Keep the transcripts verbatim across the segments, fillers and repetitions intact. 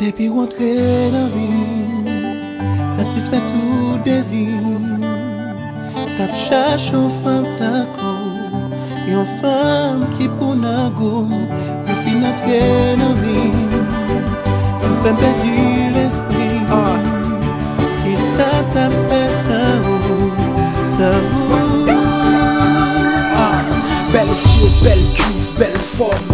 Depi w antre nan vi m, satisfè tout dezi m. T ap chache yon fanm tankou w, yon fanm ki pou nan gou m. Ou fin antre nan vi m, ou fè m pèdi lespri m. Kisa t ap fè sa ou, sa ou? Bèl zye, bèl kwis, bèl fòm,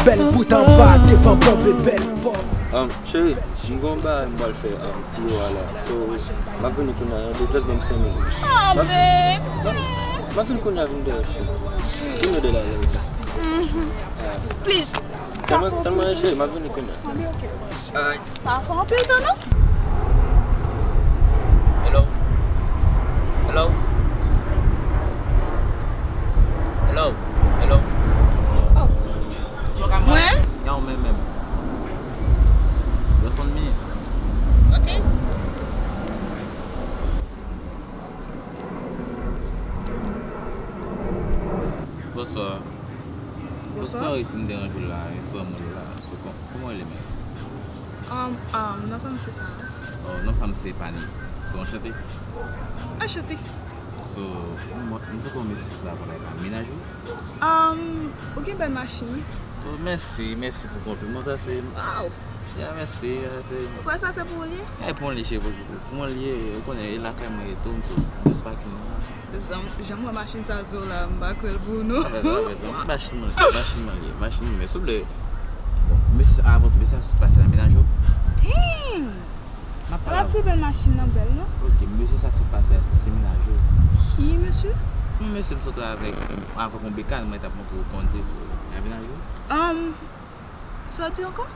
bèl bout anba, devan, bonbe, bèl pòm. Um, cheri, m gen yon bagay m pral fè um, pi wo a la. So, m ap vini kounye a, just ban m senk minit. Oh, babe. M ap vini kounye a vin dèyè, cheri. Vin nou de la, love. Please. Tèlman, tèlman, cheri, m ap vini kounye a. Alright. Pa fè anpil tan, non? Hello? Hello? Hello? Hello? Mwen? Ya w menm menm. Just one minute. Ok. Bonswa. Bonswa. Sorry si m deranje w la, e frè mwen la. So, kò- kòman w rele menm? Um, um, non pa m se sa. Oh, non pa m se Fanny. So, anchante. Anchante. So, mwen, mwen te konn mesye sou la konn ay pa menaj ou. Um, ou gen bèl machin. So, mèsi, mèsi pou konpliman sa se. Wow. Ya, mèsi, ya, se. Ou kwè sa se pou ou li ye? E pou li, cheri, pou, pou mwen li ye, ou konnen, e lakay mwen e tou, m tou. Just pa ki non. Jan, jan m wè machin sa sou la, m pa kwè l pou nou. Sa fè, sa fè, sa. Machin mwen, machin mwen li ye, machin mwen, souple. Bon, mesye, avan tou, mesye sa sou pase la menaj ou. Dang! M ap Ala ti bèl machin nan bèl, non? Ok, mesye sa sou pase la, se, se menaj ou. Ki mesye? Yon mesye m sot avèk, avèk yon bekàn, mwen t ap montre w kondui, se menaj ou. Um, sa w di ankò?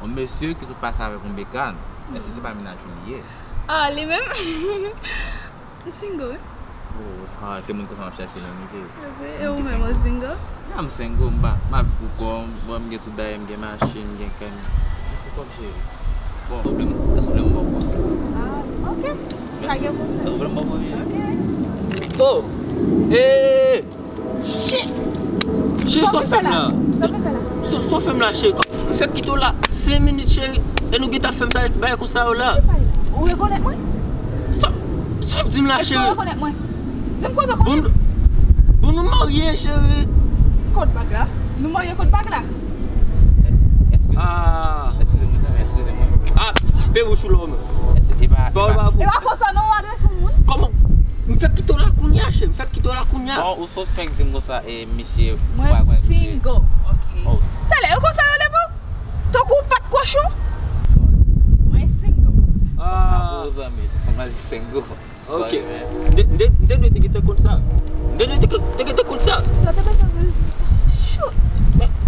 Yon mesye ki sot pase avèk yon bekàn, èske se pa menaj ou li ye? Ah, li menm? M single, wi. Oh, ah, se moun konsa m ap chache menm, wi, cheri. E ou menm, ou single? Ya, m single, m pa, m ap viv pou kò m, bon, m gen tout bagay, m gen machin, m gen kay, m viv pou kò m, cheri. Bon, èske w vle m, èske w vle m ba w kò? Ah, ok. Pa gen pwoblèm. Èske w vle m ba w kò, cheri? Ok. Oh! Hey! Shit! Cheri, sa w fè m la? Sa w fè la? Sa sa w fè m la, cheri? M fèk kite w la senk minit, cheri. E nou gentan fè m sa, bagay konsa yo la. Ou rekonèt mwen? Sa, sa w ap di m la, Èske ou cheri? Rekonèt mwen? Di m kote w Bon, konnen. Bon, nou marye, cheri. Kot bag la? Nou marye kot bag la? Eskize mwen. Ah. Eskize mwen, zanmi, eskize mwen. Ah, pe bouch ou lòm. Eske e pa, e Pawòl pa, pa pou. E pa konsa non, w adrese moun. Kòman? M fèk kite w la kounye a, cheri. M fèk kite w la kounye a. Bon, ou sot fèk di m konsa, e misye. Mwen single. Ok. Oh. Talè, e konsa yo leve w? Tankou w pa t kochon? Mwen single. Ah. Bravo, zanmi. Mwen single. Ok. M te, m te, m te dwe te gentan konn sa. M te dwe te, te gentan konn sa. Sa te bezwen de shoot.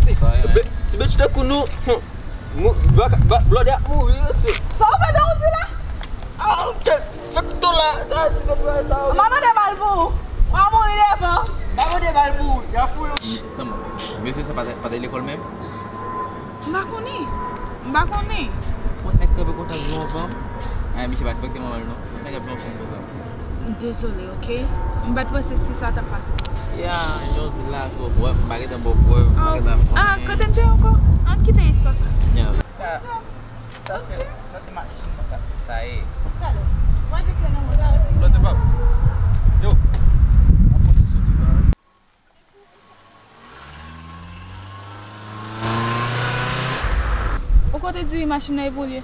Ti, be- ti bèt tankou nou. Hmm. Mou- vaka- va- Blòdè ap mouri, mesye. Sa w fè nan ou di la? Ah, ok. Fèk to la. Ah, ti bèt la, sa. M a mande bal pou ou. M a mouri devan. M a mande bal pou ou. Y a fouye w. Tanm, mesye sa pa t, pa t lekòl menm? M pa konnen. M pa konnen. Yon nèg kanpe konsa, nou anvan. Ay, misye pa respekte manman l non. Nèg ap yon fanm konsa. M dezole, ok? M pa t panse si sa t ap pase konsa. Ya, jodi la, so, bwè, m pa gentan bò bwè, m pa gentan fè. Ah, kote n te ankò? Ann kite istwa sa. Ya. Sa, sa se, sa se machin mwen sa, sa ye. Talè. Mwen gen kle nan mwen, talè. Lòt de pap. Yo. Mwen fè ti soti la. Ou kote di machin nan e pou li ye?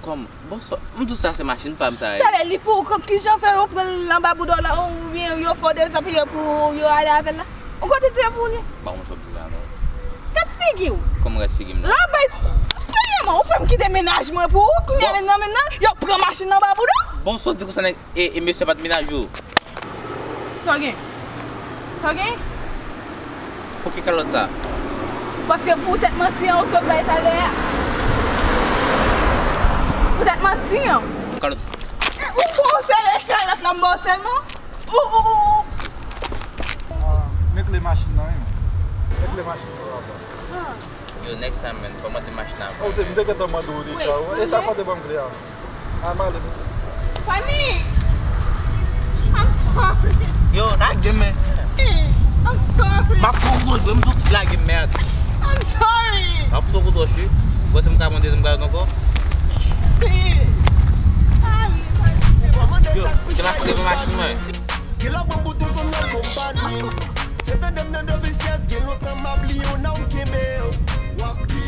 Kòm, bon, sa, m di w sa se machin pa m sa ye. Talè, li pou ou, kijan fè yo pran l anba bouda w la, oubyen yo fè w dezapiye pou yo ale avè l la? Ou kote di e pou li ye? Bon, m sot di la non. Tèt figi w. Kòm rès figi m la. La bay, premyèman, ou fè m kite menaj mwen pou ou, kounye a menm nan menm nan, yo pran machin nan anba bouda w. Bon, sa w di konsa nèg e, e mesye pa t menaj ou. Sa w gen? Sa w gen? Poukisa kalòt sa? Paske poutèt manti an ou sot bay talè a. Poutèt manti an. Kalòt. Ou bon sèl e kalòt la m ba w sèlman? Ou, ou, ou, ou. Men kle machin nan, wi. Men kle machin nan, papa. Yo, next time, man, fò mande machin nan. Oh, te, m te gentan mande w deja. E sa fò te ban m kle a. A m ale, pitit. Fanny! I'm sorry. Yo, lage men. I'm sorry. M ap fè yon gwo dwe, m tou lage mèd. I'm sorry. M ap fè yon gwo dwe, wi. Bon, se m ka pran dezyèm kalòt ankò. Yo, demak-, devan machin mwen. Gen lòt bòm pou tonton nan bòm pa ni. Se tande m nan dovisyèz, gen lontan m ap li yon nan m kenbe. W ap di,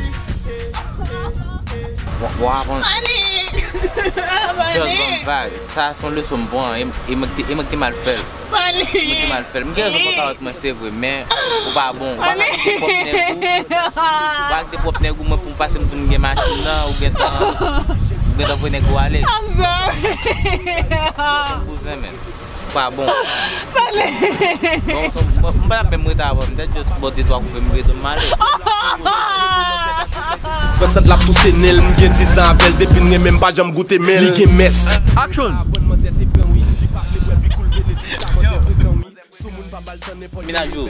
eh, eh, eh. Wa-, wa-, wa-, Panik! Just ban m Panik! Vag. Sa se yon leson m pran. E m, e m ki te, e m ki te mal fè l. Panik! Mwen te mal fè l. M gen rezon pou kawòt mwen, se vre, men ou pa bon. Ou pa ka kite pwòp nèg ou. Ou pa kite pwòp nèg ou, mwen pou m pase m tou m gen machin nan, ou gentan, ou gentan voye nèg ou ale. I'm sorry. Kouzen, men. Ou pa bon. Panik! Bon, m, m pa t ap menm rete avè w, m te jis ba w de twa koupe, m rete m ale. Nan sant l ap touse nen l, m gen diz an avè l, depi n renmen m pa janm goute men l. Li gen mès. Action! Minaj yo.